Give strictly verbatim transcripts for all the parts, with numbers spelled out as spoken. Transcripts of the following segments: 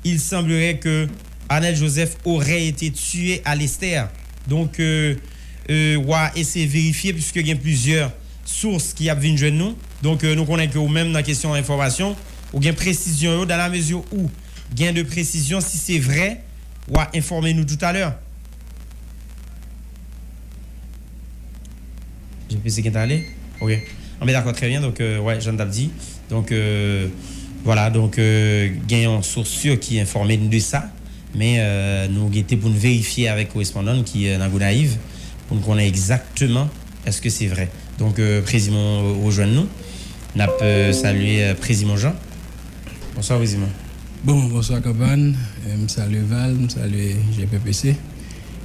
Il semblerait que Arnel Joseph aurait été tué à Lestè. Donk, euh, euh, w a eseye verifye, piske gen plizyè sous ki ap vin jwenn nou. Donk, euh, nou konnen ke ou menm nan kesyon enfòmasyon, ou gen presizyon yo, dans la mesure où gen de presizyon, si se vrè, w a enfòme nou toutalè. J P C gentan ale? Ok. Anben, dakò, trè byen. Donk, euh, wè, jan n t ap di. Donk, euh, vwala, donk, euh, gen yon sous si ki enfòme n de sa. Men, euh, nou gete pou n verifye avèk korespondan n ki, euh, nan Gonayiv, pou n konnen egzakteman èske se vrè. Donk, euh, Prezimon rejwenn nou. N ap, euh, salye, euh, Prezimon Jean. Bonswa, Prezimon. Bon, bonswa, Kanpàn. Eh, m salye Val, m salye J P P C,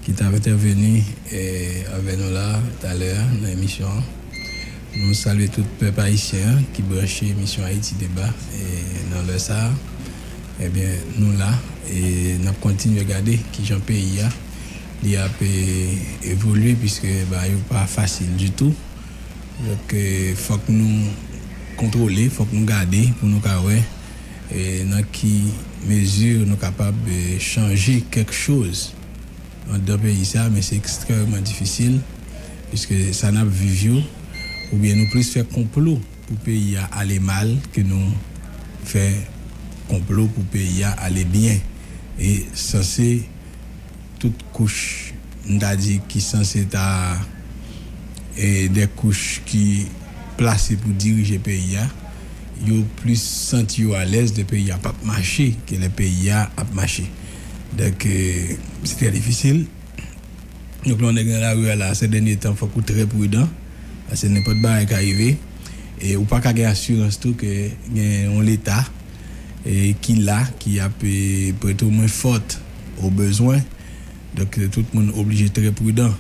ki t ap entèveni, eh, avè nou la, talè a, nan emisyon an. Nou salye tout pèp ayisyen an ki branche emisyon Ayiti Deba, eh, nan lè sa a. Ebyen, nou la, e n ap kontinye gade kijan peyi a, li ap, eh, evolye, piske bagay yo pa fasil ditou. Donk, eh, fòk nou kontwole, fòk nou gade pou nou ka wè, eh, nan ki mezi nou kapab, eh, chanje kèk choz anndan peyi sa, men se ekstrèmman difisil, piske sa n ap viv yo, oubyen nou plis fè konplo pou peyi a ale mal ke nou fè konplo pou peyi a ale byen. E sanse tout kouch, m ta di, ki sanse ta, e, de kouch ki plase pou dirije peyi a, yo plis santi yo alèz lè peyi a p ap mache ke lè peyi a ap mache. Donk, e, se trè difisil. Donk, lè w nèg nan lari a la, se dènye tan, fòk ou trè pridan, paske nenpòt bagay ka rive. E ou pa ka gen asirans tou ke gen yon Leta, e, ki la, ki ap, e, prete mwen fòt o bezwen. Donk, tout moun oblije trè pridan.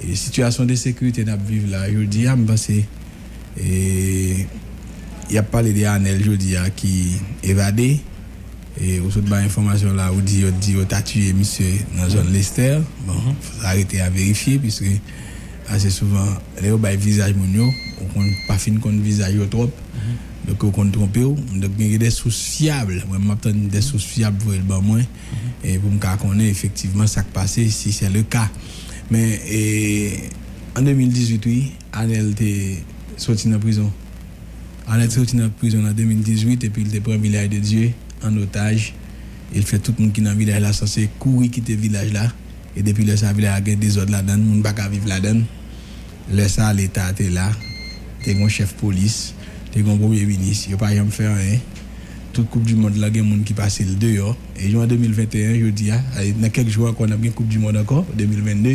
E sitiyasyon de sekirite n ap viv la jodi a, m panse, e, y ap pale de Anèl jodi a ki evade. E ou sot bay enfòmasyon la, ou di yo, di yo ta tiye misye nan zòn Lestè. Bon, sa rete a verifye, piske ase souvan, lè yo bay vizaj moun yo, ou konn pa fin konn vizaj yo twòp. Donk, ou konn twonpe w. Donk, gen de sous fyab. Mwen, m ap tann de sous fyab voye l ban mwen, e pou m ka konnen efektivman sa k pase, si se le ka. Men, e, an de mil dizuit, wi, Anèl te soti nan prizon. Anèl te soti nan prizon an de mil dizuit, epi l te pran Vilaj de Dye an otaj. E l fè tout moun ki nan vilaj la sanse kouri kite vilaj la. E depi lè sa, vilaj la gen dezòd ladan l, moun pa ka viv ladan l. Lè sa, Leta te la, te gen yon chèf polis, te gen yon premye minis, yo pa janm fè anyen. Tout koup di mond lan gen moun ki pase l deyò. E jwenn de mil venteyen, jodi a, nan kèk jou ankò, n ap gen koup di mond ankò, de mil vennde.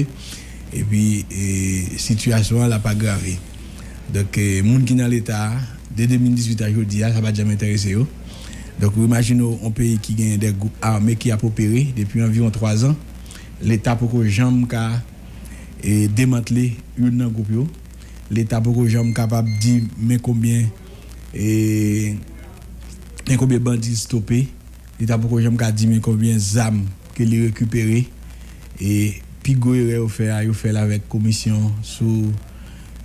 Epi, e, sitiyasyon an l ap agrave. Donk, e, moun ki nan Leta a, de de mil dizuit a jodi a, sa pa t janm enterese yo. Donk, ou imajine w, yon peyi ki gen de gwoup ame ki ap opere depi anviwon twa zan, Leta poko janm ka, e, demantle youn nan gwoup yo. Leta poko janm kapab di men konbyen, e, men konbyen bandi l stope. Leta poko janm ka di men konbyen zam ke li rekipere. E pi gwo erè yo fè a, yo fè l avèk komisyon sou,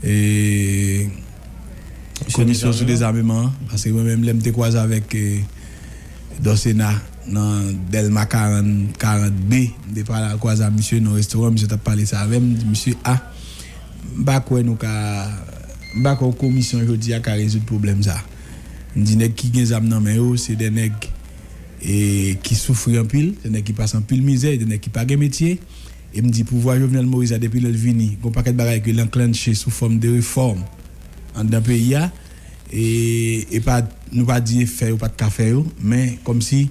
e, komisyon sou dezameman an. Paske mwen menm, lè m te kwaze avèk, e, Dòsena nan Dèlma karant, karant B, m te pale, kwaze ak misye nan restoran, misye t ap pale sa avè m, m di misye, a, m pa kwè nou ka, m pa kwè yon komisyon jodi a ka rezoud pwoblèm sa. M di nèg ki gen zam nan men yo, se de nèg, e, ki soufri anpil, se nèg ki pase anpil mizè, se nèg ki pa gen metye. E m di pouvwa Jovenel Moïse la, depi lè l vini, gen yon pakèt bagay ke l anklanche sou fòm de refòm anndan peyi a. E, e pa, nou pa di fè yo pa t ka fè yo, men kòmsi,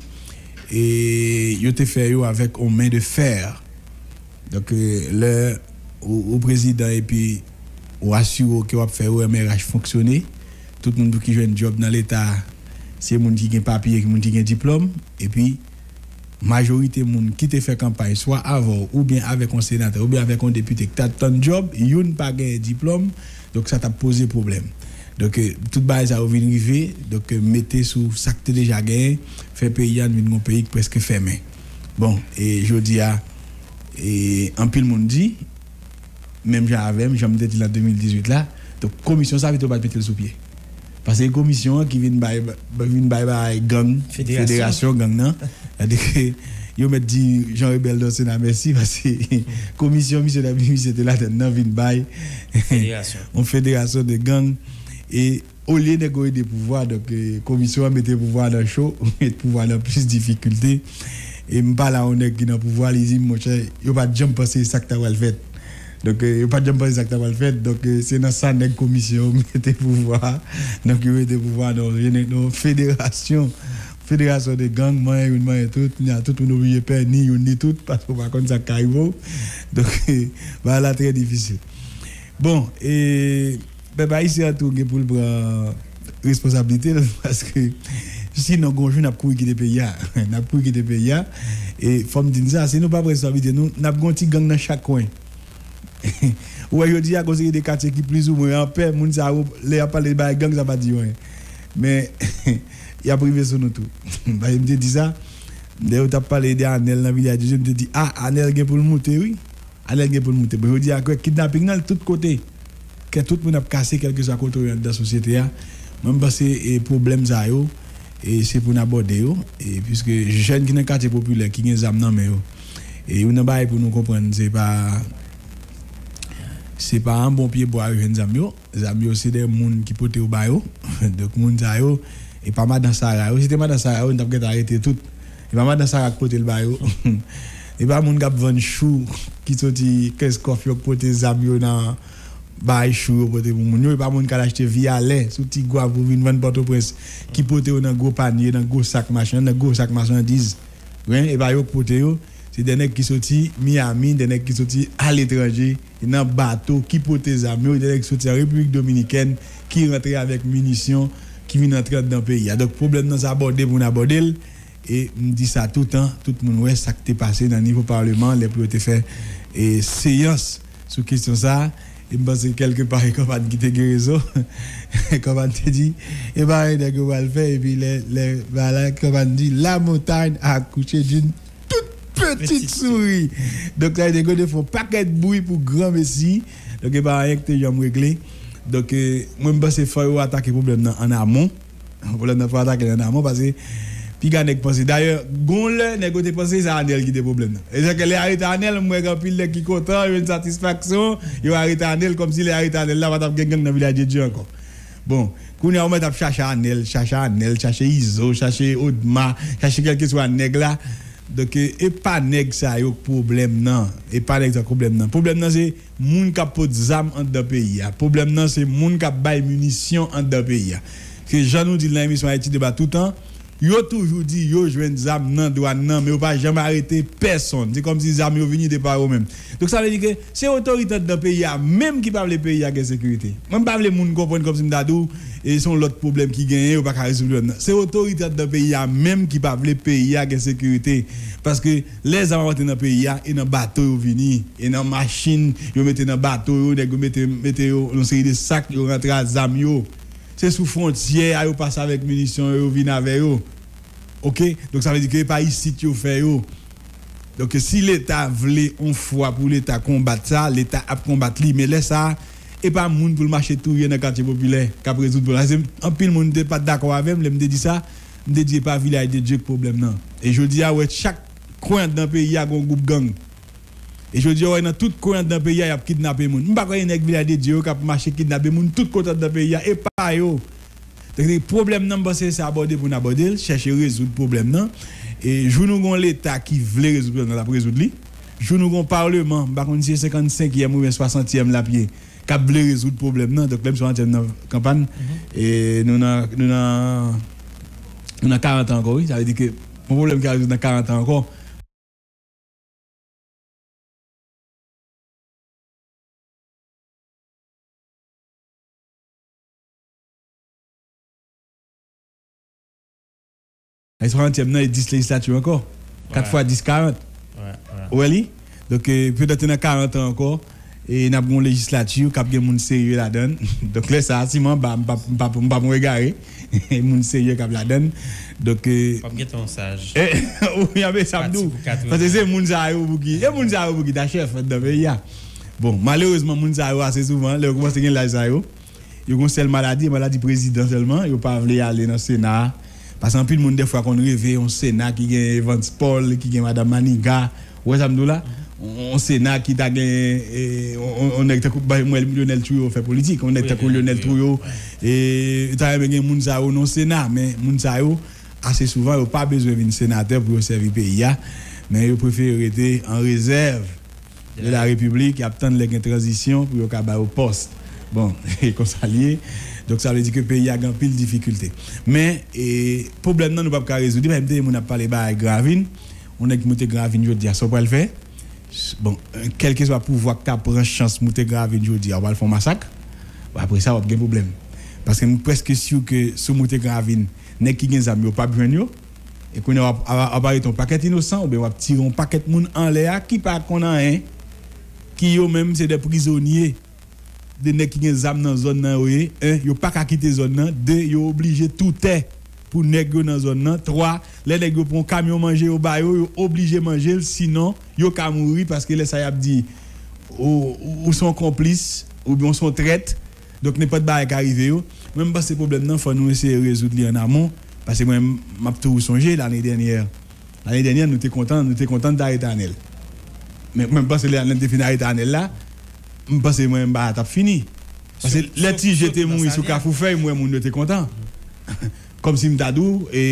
e, yo te fè yo avèk yon men de fè. Donk, e, lè ou, ou prezidan epi ou asire w ke w ap fè O M R H fonksyone, tout moun pou ki jwenn djòb nan Leta, se moun ki gen papye, moun ki gen diplòm, epi majorite moun ki te fè kanpay swa avè w, oubyen avèk yon senatè, oubyen avèk yon depite ki t ap tann djòb, youn pa genyen diplòm, donk sa t ap poze pwoblèm. Donk, e, tout bagay sa yo vin rive, donk, e, mete sou sa k te deja genyen, fè peyi a vin yon peyi ki prèske fèmen. Bon, e jodi a, e anpil moun di, menm jan avè m, jan m te di l an de mil dizuit la, donk komisyon sa pito pa t mete l sou pye. Paske komisyon an ki vin bay, vin bay, bay gang, federasyon gang nan, Tandis ke yo mèt di Jean Rebel nan Sena mèsi, paske komisyon misye t ap, misye te ladann nan vin bay yon federasyon de gang. E olye nèg yo ede pouvwa, donk, eh, komisyon an mete pouvwa nan cho, met pouvwa nan plis difikilte. E m pale a yon nèg ki nan pouvwa, li di m, monchè, yo pa t janm panse sa k ta pral fèt. Donk, eh, yo pa t janm panse sa k ta pral fèt. Donk, eh, se nan sa nèg komisyon yo mete pouvwa. Donk, yo mete pouvwa nan, nan federasyon, federasyon de gang, manyen youn, manyen tout. Kounye a, tout moun oblije pè, ni youn, ni tout, paske w pa konn sa k ka rive w. Donk, eh, bagay la trè difisil. Bon, e pèp ayisyen an tou gen pou l pran responsablite l, paske sinon, gon jou n ap kouri kite peyi a. N ap kouri kite peyi a. E fò m di n sa, si nou pa pran responsablite nou, n ap gen yon ti gang nan chak kwen. Ou wè, jodi a, gon seri de katye ki plizoumwen anpè, moun sa yo, lè y ap pale de bagay gang, sa pa di yo anyen. Men, y ap rive sou nou tou. Paske m te di sa, lè yo t ap pale de Anèl nan Vilaj de Dye, m te di, a, Anèl gen pou l moute, wi. Anèl gen pou l moute. Bon, jodi a, kwè kidnaping nan tout kote. Kè tout moun ap kase, kèlkeswa kote w ye anndan sosyete a. Mwen, m panse, e, pwoblèm sa yo, e, se pou n abòde yo. E, piske jèn ki nan katye popilè, ki gen zam nan men yo, e, youn nan bagay pou nou konprann, se pa, se pa an bon pye bwa yo jwenn zam yo. Zam yo, se de moun ki pote yo ba yo. Donk, moun sa yo, e pa madan Sara yo. Si te madan Sara yo, n t ap gentan arete tout. E pa madan Sara k pote l ba yo. E pa moun k ap vann chou, ki soti Kenskòf yo, k pote zam yo nan bay chou yo pote pou moun yo. E pa moun k al achte vyalè sou Tigwav pou vin vann Pòtoprens, ki pote yo nan gwo panye, nan gwo sak machann, nan gwo sak machandiz. Wi, e pa yo k pote yo. Se de nèg ki soti Miami, de nèg ki soti aletranje, e nan bato, ki pote zam yo, de nèg ki soti an Repiblik Dominikèn, ki rantre avèk minisyon, ki vin antre anndan peyi a. Donk, pwoblèm nan, se abòde pou n abòde l. E m di sa toutan, tout moun wè sa k te pase nan nivo Paleman, lè pou yo te fè, e, seyans sou kesyon sa a. E m panse kèlke pa, e Kòmand ki te gen rezon. Kòmand te di, e pa yon nèg yo pral fè, epi lè, lè, bagay la, Kòmand di, la montagne a accouché d'une toute petite souris. Donk, sa vle di, yo te fè yon pakèt bri pou granmesi. Donk, e pa anyen ki te janm regle. Donk, e, mwen, m panse fò yo atake pwoblèm nan an amon. Pwoblèm nan fò atake l an amon, paske piga nèg panse. Dayè, gon lè, nèg yo te panse se Anèl ki te pwoblèm nan. E sa ke lè yo arete Anèl, m wè gen anpil nèg ki kontan, yo jwenn satisfaksyon, yo arete Anèl, kòmsi lè yo arete Anèl la, pa t ap gen gang nan Vilaj de Dye ankò. Bon, kounye a, ou mèt ap chache Anèl, chache Anèl, chache Izo, chache Odma, chache kèlkeswa nèg la. Donk, e, e pa nèg sa yo k pwoblèm nan. E pa nèg sa k pwoblèm nan. Pwoblèm nan se moun k ap pot zam anndan peyi a. Pwoblèm nan se moun k ap bay minisyon anndan peyi a. Se jan nou di l nan emisyon Ayiti Deba toutan, yo toujou di yo jwenn zam nan dwàn nan, men yo pa janm arete pèsonn. Se kòmsi zam yo vini de pa yo menm. Donk, sa vle di ke se otorite anndan peyi a menm ki pa vle peyi a gen sekirite. Mwen, m pa vle moun konprann kòmsi m ta di w, e se yon lòt pwoblèm ki genyen, yo pa ka rezoud pwoblèm nan. Se otorite anndan peyi a menm ki pa vle peyi a gen sekirite. Paske lè zam ap rantre nan peyi a, e nan bato yo vini, e nan machin yo mete nan bato yo, nèg yo mete, mete yo yon seri de sak, yo rantre a zam yo. Se sou fwontyè a yo pase avèk minisyon yo, yo vin avè yo. Oke? Donk, sa vle di ke e pa isit yo fè yo. Donk, si Leta vle yon fwa pou Leta konbat sa, Leta ap konbat li. Men lè sa a, e pa moun pou l mache touye nan katye popilè k ap rezoud pwoblèm. Se anpil moun te pa t dakò avè m lè m te di sa. M te di e pa Vilaj de Dye k pwoblèm nan. E jodi a, w wè chak kwen anndan peyi a gen yon gwoup gang. E jodi a, w wè nan tout kwen anndan peyi a, y ap kidnape moun. M pa kwè e nèg Vilaj de Dye yo k ap mache kidnape moun tout kote anndan peyi a. E pa yo. Donk, pwoblèm nan, m panse se abòde pou n abòde l, chèche rezoud pwoblèm nan. E jou nou gon Leta ki vle rezoud pwoblèm nan, l ap rezoud li. Jou nou gon Paleman, m pa konn si se senkannsenkyèm oubyen swasantyèm l ap ye, k ap vle rezoud pwoblèm nan. Donk, lè m swasantyèm nan kanpay, e nou nan, nou nan, nou nan karant an ankò, wi. Sa vle di ke gon pwoblèm ki a rezoud nan karant an ankò. Espantyèm nan e dis lejislati ankò. Kat fwa dis, karant. Ou wè li? Donk, e, petèt nan karant an ankò, e n ap gen yon lejislati k ap gen moun serye ladan l. Donk, lè sa a, si m anba, m p ap, m p ap, m p ap yon egare. Moun serye k ap ladan l. Donk, e, w ap gen tan yon saj. Wi, a, men sa m di w. Paske se moun sa yo pou ki, e moun sa yo pou ki ta chèf anndan peyi a. Bon, malerezman, moun sa yo ase souvan, lè yo kòmanse gen laj sa yo, yo gon sèl maladi, maladi prezidan sèlman, yo pa vle ale nan Sena a. Paske anpil moun dèfwa konn reve yon Sena ki gen Evans Paul, ki gen Madanm Maniga. Ou wè sa m di w la? Yon Sena ki ta gen, e, yon, yon, yon nèg tankou, ba, mwen, Lionel Trouillot fè politik. Yon nèg tankou Lionel Trouillot, e, ta renmen gen moun sa yo nan Sena, men moun sa yo, ase souvan, yo pa bezwen vin senatè pou yo sèvi peyi a, men yo prefere rete an rezèv de la Repiblik, y ap tann lè gen tranzisyon pou yo ka ba yo pòs. Bon, e konsa l ye. Donk, sa vle di ke peyi a gen anpil difikilte. Men, e, pwoblèm nan, nou p ap ka rezoud li. Paske m tande moun ap pale bagay Gravin. Yon nèg ki moute Gravin jodi a, sa w pral fè? Bon, kèlkeswa pouvwa k ta pran chans moute Gravin jodi a, w pral fè yon masak. Bon, apre sa, w ap gen pwoblèm. Paske m prèske si ke si w moute Gravin, nèg ki gen zam yo p ap jwenn yo. E kounye a, w ap, w ap arete yon pakèt inosan, oubyen w ap tire yon pakèt moun anlè a ki pa konn anyen, ki yo menm se de prizonye, de nèg ki gen zam nan zòn nan yo ye. En, yo pa ka kite zòn nan. De, yo oblije tou tè pou nèg yo nan zòn nan. Twa, lè nèg yo pran yon kamyon manje yo ba yo, yo oblije manje l, sinon yo ka mouri, paske lè sa y ap di ou, ou, ou se yon konplis, oubyen ou se yon trèt, donk nenpòt bagay ka rive yo. Mwen, m panse pwoblèm nan, fò nou eseye rezoud li an amon, paske mwen, m ap toujou sonje lane dènyè. Lane dènyè, nou te kontan, nou te kontan n t arete Anèl. Men mwen, m panse lè Anèl te fin arete Anèl la, m panse mwen, m pa t ap fini. Paske lè Ti Je te mouri sou Kafou Fèy, m wè moun yo te kontan. Kòmsi m ta di w, e,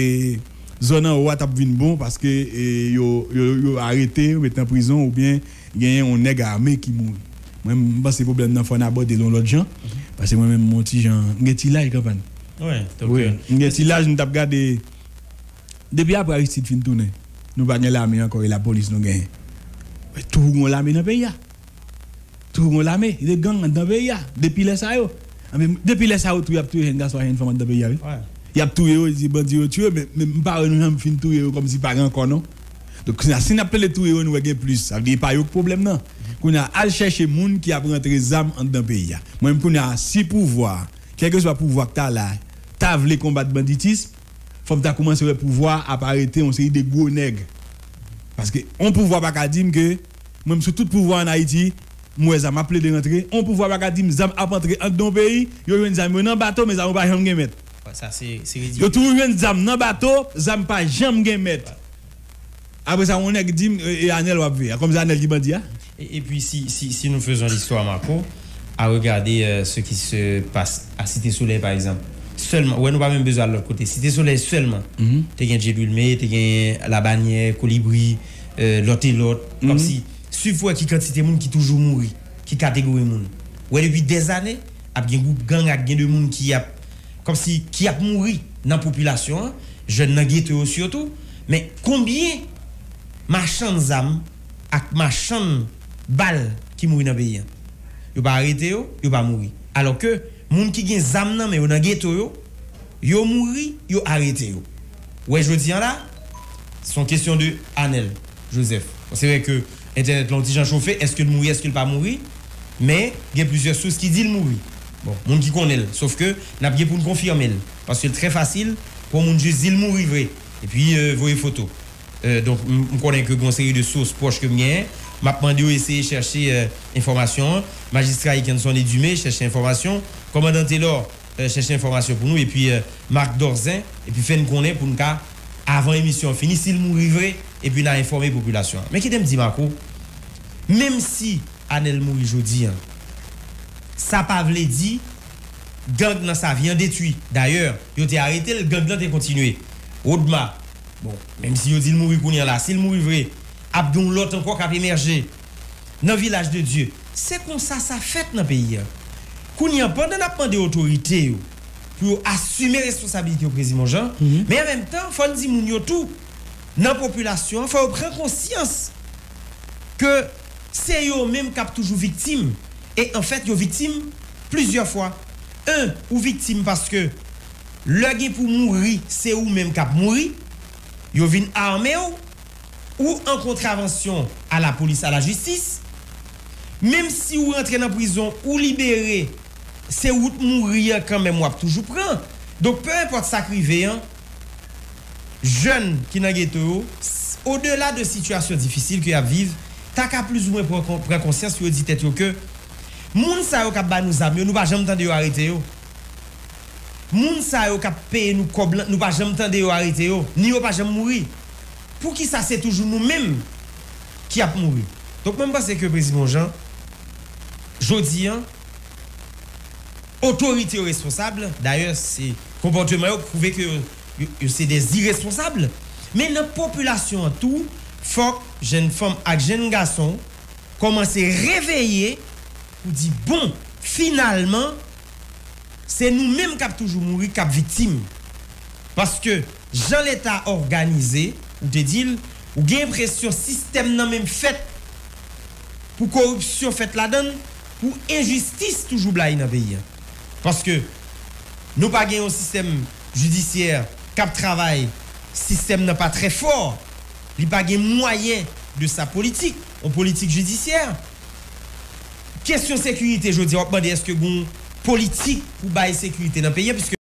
zòn anwo a t ap vin bon paske, e, yo, yo, yo arete, yo met nan prizon oubyen genyen yon nèg ame ki mouri. Mwen, m panse pwoblèm nan fò n abòde l yon lòt jan. Paske mwen menm, m yon ti jan, m gen ti laj kanpay. Wi, m gen ti laj, m t ap gade. Depi apre Aristide fin tounen, nou pa gen lame ankò, e lapolis nou genyen. Toujou gen lame nan peyi a. Toujou gen lame, de gang anndan peyi a. Depi lè sa yo. Anben, depi lè sa yo tou, y ap touye jèn gason ak jèn fanm anndan peyi a, wi. Y ap touye yo, di bandi yo tiye, men, men m pa wè nou janm fin touye yo kòmsi pa gen ankò, non. Donk, kounye a, si n ap tande touye yo, nou wè gen plis. Sa vle di, e pa yo k pwoblèm nan. Kounye a, al chèche moun ki ap rantre zam anndan peyi a. Mwen menm, kounye a, si pouvwa, kèlkeswa pouvwa k ta la, ta vle konbat banditis, fò m ta koumanse wè pouvwa a ap arete yon seri de gwo nèg. Paske yon pouvwa pa ka di m ke mwen, m sou tout pouvwa ann Ayiti, m wè zam ap plede rantre. Yon pouvwa pa ka di m zam ap antre anndan yon peyi, yo jwenn zam yo nan bato, men zam yo pa janm gen mèt. Sa se, se ridikil. Yo toujou jwenn zam nan bato, zam pa janm gen mèt. Apre sa, yon nèg di m, e, e Anèl w ap veye a. Kòmsi Anèl ki bandi a? Et, et puis, si, si, si nous faisons l'histoire, Marco, à regarder euh, ce qui se passe à Cité Soleil, par exemple. Sèlman, wè, nou pa menm bezwen al lòt kote. Cité Soleil sèlman. Te gen Djedwil Me, te gen Labanyè, Kolibri, euh, lòt e lòt. Kòmsi, swiv pou wè ki kantite moun ki toujou mouri, ki kategori moun. Wè, depi dèzane, ap gen gwoup gang, ap gen de moun ki ap, kòmsi, ki ap mouri nan popilasyon an, jèn nan geto yo sitou. Men, konbyen machann zam ak machann bal ki mouri nan peyi a? Yo pa arete yo, yo pa mouri. Alò ke moun ki gen zam nan men yo nan geto yo, yo mouri, yo arete yo. Wè, jodi a la, se yon kesyon de Anèl Joseph. Bon, se vre ke entènèt la yon ti jan chofe, èske l mouri, èske l pa mouri? Men, gen plizyè sous ki di l mouri. Bon, moun ki konnen l, sof ke n ap gen pou n konfime l. Paske l trè fasil pou yon moun jis di l mouri vre, epi euh, voye foto. Euh, donk, m, m konnen ke gen yon seri de sous pwòch ke m genyen. M ap mande yo eseye chèche euh, enfòmasyon an. Majistra Ekenson Edumé chèche enfòmasyon. Kòmandan Telor euh, chèche enfòmasyon pou nou. Epi euh, Marc Dorzen. Epi fè n konnen pou n ka, avan emisyon an fini, si l mouri vre. Epi n a enfòme popilasyon an. Men kite m di Marco, menm si Anèl mouri jodi a, sa pa vle di gang nan Savyen an detwi. Dayè, yo te arete l, gang nan te kontinye. Rodma, bon, menm si yo di l mouri kounye a la, si l mouri vre, ap gen yon lòt ankò k ap emèje nan Vilaj de Dye. Se konsa sa fèt nan peyi a. Kounye a, pandan n ap mande otorite yo pou yo asime responsablite yo, Prezidan Jean, men an menm tan, fò n di moun yo tou, nan popilasyon an, fò yo pran konsyans ke se yo menm k ap toujou viktim. E anfèt, yo viktim plizyè fwa. En, ou viktim paske lè gen pou mouri, se ou menm k ap mouri. Yo vin ame w, ou an kontravansyon a lapolis, a lajistis. Menm si ou rantre nan prizon, ou libere, se wout mouri an kanmenm w ap toujou pran. Donk, pe enpòt sa k rive an, jèn ki nan geto yo, s- odela de sitiyasyon difisil ke y ap viv, ta ka plizoumwen pran kon- pran konsyans pou yo di tèt yo ke moun sa yo k ap ba nou zam yo, nou pa janm tande yo arete yo. Moun sa yo k ap peye nou kòb lan, nou pa janm tande yo arete yo, ni yo pa janm mouri. Poukisa se toujou nou menm ki ap mouri? Donk, mwen, m panse ke Prezidan Jean, jodi a, otorite yo responsab, dayè, se konpòteman yo k pwouve ke yo, yo, yo se de iresponsab, men nan popilasyon an tou, fòk jèn fanm ak jèn gason kòmanse reveye pou di, bon, finalman, se nou menm k ap toujou mouri, k ap viktim. Paske jan Leta òganize, ou te di l, ou gen enpresyon sistèm nan menm fèt pou koripsyon fèt ladan l, pou enjistis toujou blayi nan peyi a. Paske nou pa gen yon sistèm jidisyè k ap travay, sistèm nan pa trè fò, li pa gen mwayen de sa politik, yon politik jidisyè. Kesyon sekirite, jodi a, w ap mande èske gen yon politik pou bay sekirite nan peyi a, piske